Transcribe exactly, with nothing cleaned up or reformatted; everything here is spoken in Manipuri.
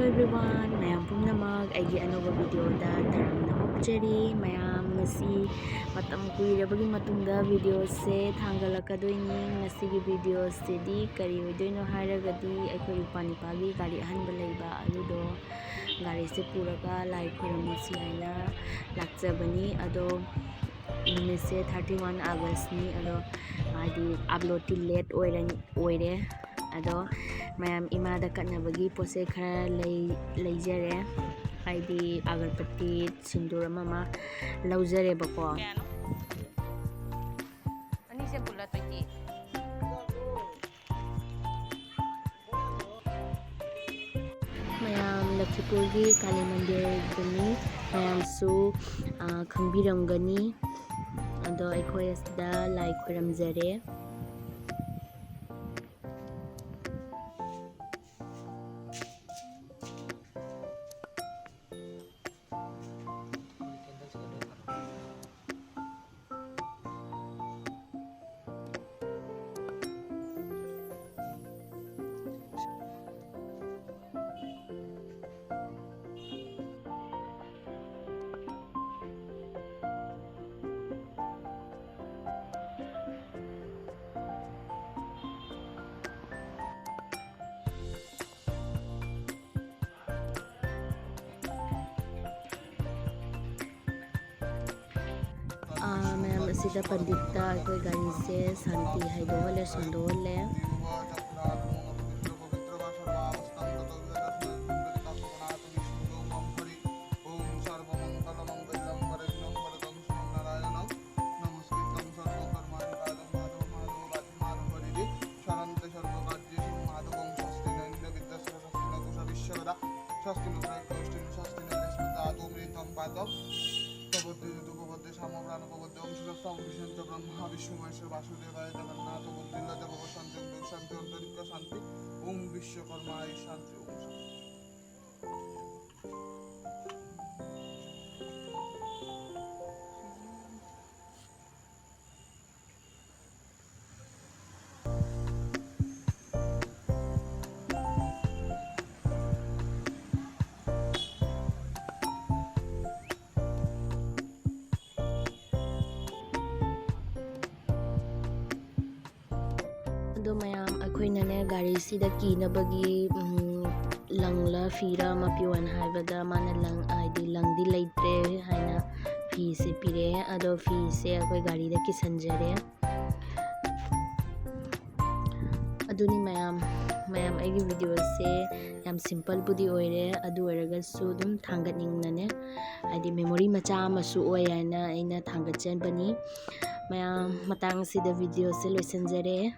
Everyone, ꯃꯌꯥꯝ ꯄꯨꯝꯅꯃꯛ ꯑꯩꯒꯤ ꯑꯅꯧꯕ videoꯗ ꯇꯔꯥꯝꯅ ꯑꯣꯛꯆꯔꯤ꯫ ꯃꯌꯥꯝ, ꯉꯁꯤ ꯃꯇꯝ ꯀꯨꯏꯔꯕꯒꯤ ꯃꯇꯨꯡꯗ videoꯁꯦ ꯊꯥꯡꯒꯠꯂꯛꯀꯗꯣꯏꯅꯤ꯫ ꯉꯁꯤꯒꯤ videoꯁꯤꯗꯤ ꯀꯔꯤ ꯑꯣꯏꯗꯣꯏꯅꯣ ꯍꯥꯏꯔꯒꯗꯤ, ꯑꯩꯈꯣꯏ ꯏꯄ꯭ꯋꯥ ꯅꯤꯄꯥꯒꯤ ꯒꯥꯔꯤ ꯑꯍꯟꯕ ꯂꯩꯕ, ꯑꯗꯨꯗꯣ ꯒꯥꯔꯤꯁꯦ ꯄꯨꯔꯒ ꯂꯥꯏ ꯈꯣꯏꯔꯝꯃꯨꯁꯤ ꯍꯥꯏꯅ ꯂꯥꯛꯆꯕꯅꯤ꯫ ꯑꯗꯣ ꯅꯨꯃꯤꯠꯁꯦ thirty one Augustꯅꯤ꯫ ꯑꯗꯣ ꯍꯥꯏꯗꯤ uploadꯇꯤ late ꯑꯣꯏꯔꯅꯤ, ꯑꯣꯏꯔꯦ꯫ ꯑꯗꯣ ꯃꯌꯥꯝ, ꯏꯃꯥꯗ ꯀꯠꯅꯕꯒꯤ ꯄꯣꯠ ꯆꯩ ꯈꯔ ꯂꯩ-, ꯂꯩꯖꯔꯦ꯫ ꯍꯥꯏꯗꯤ ꯑꯒꯔꯕꯠꯇꯤ, ꯁꯤꯟꯗꯨꯔ ꯑꯃ ꯑꯃ ꯂꯧꯖꯔꯦꯕꯀꯣ꯫ ꯀꯌꯥꯅꯣ? ꯑꯅꯤꯁꯦ ꯄꯨꯜꯂ twenty꯫ ꯃꯌꯥꯝ, ꯂꯈꯤꯄꯨꯔꯒꯤ ꯀꯥꯂꯤ ꯃꯟꯗꯤꯔꯗꯨꯅꯤ꯫ ꯃꯌꯥꯝꯁꯨ, ꯑ, ꯈꯪꯕꯤꯔꯝꯒꯅꯤ꯫ ꯑꯗꯣ ꯑꯩꯈꯣꯏ ꯑꯁꯤꯗ ꯂꯥꯏ ꯈꯣꯏꯔꯝꯖꯔꯦ꯫ ꯑꯥ, ꯃꯌꯥꯝ, ꯑꯁꯤꯗ ꯄꯟꯗꯤꯠꯇ ꯑꯩꯈꯣꯏ ꯒꯥꯔꯤꯁꯦ ꯁꯥꯟꯇꯤ ꯍꯥꯏꯗꯣꯛꯍꯜꯂꯦ, ꯁꯟꯗꯣꯛꯍꯜꯂꯦ꯫ स्वस्ति न पुरा कौष्टिम, स्वस्ति न बृहस्पति, धातु मृतम पातम, तबोधि जदु पबोधि साम प्राण पबोधि, ओम सुरक्षा ओम विष्णु ब्रह्मा विष्णु महेश्वर वासुदेवाय जगन्नाथ बुद्धि लज्जा भव शांति, ओम शांति अंतरिक्ष शांति, ओम विश्वकर्माय शांति, ओम शांति। ꯑꯗꯣ ꯃꯌꯥꯝ, ꯑꯩꯈꯣꯏꯅꯅꯦ ꯒꯥꯔꯤꯁꯤꯗ ꯀꯤꯅꯕꯒꯤ, ꯎꯝ, ꯂꯪꯂ ꯐꯤꯔ ꯑꯃ ꯄꯤꯌꯣꯅ ꯍꯥꯏꯕꯗ ꯃꯥꯅ ꯂꯪ, ꯍꯥꯏꯗꯤ ꯂꯪꯗꯤ ꯂꯩꯇ꯭ꯔꯦ ꯍꯥꯏꯅ ꯐꯤꯁꯦ ꯄꯤꯔꯛꯑꯦ꯫ ꯑꯗꯣ ꯐꯤꯁꯦ ꯑꯩꯈꯣꯏ ꯒꯥꯔꯤꯗ ꯀꯤꯁꯟꯖꯔꯦ꯫ ꯑꯗꯨꯅꯤ ꯃꯌꯥꯝ, ꯃꯌꯥꯝ ꯑꯩꯒꯤ videoꯁꯦ ꯌꯥꯝ simpleꯕꯨꯗꯤ ꯑꯣꯏꯔꯦ, ꯑꯗꯨ ꯑꯣꯏꯔꯒꯁꯨ ꯑꯗꯨꯝ ꯊꯥꯡꯒꯠꯅꯤꯡꯅꯅꯦ, ꯍꯥꯏꯗꯤ memory ꯃꯆꯥ ꯑꯃꯁꯨ ꯑꯣꯏ ꯍꯥꯏꯅ ꯑꯩꯅ ꯊꯥꯡꯒꯠꯆꯕꯅꯤ꯫ ꯃꯌꯥꯝ, ꯃꯇꯥꯡ ꯑꯁꯤꯗ videoꯁꯦ ꯂꯣꯏꯁꯤꯟꯖꯔꯦ꯫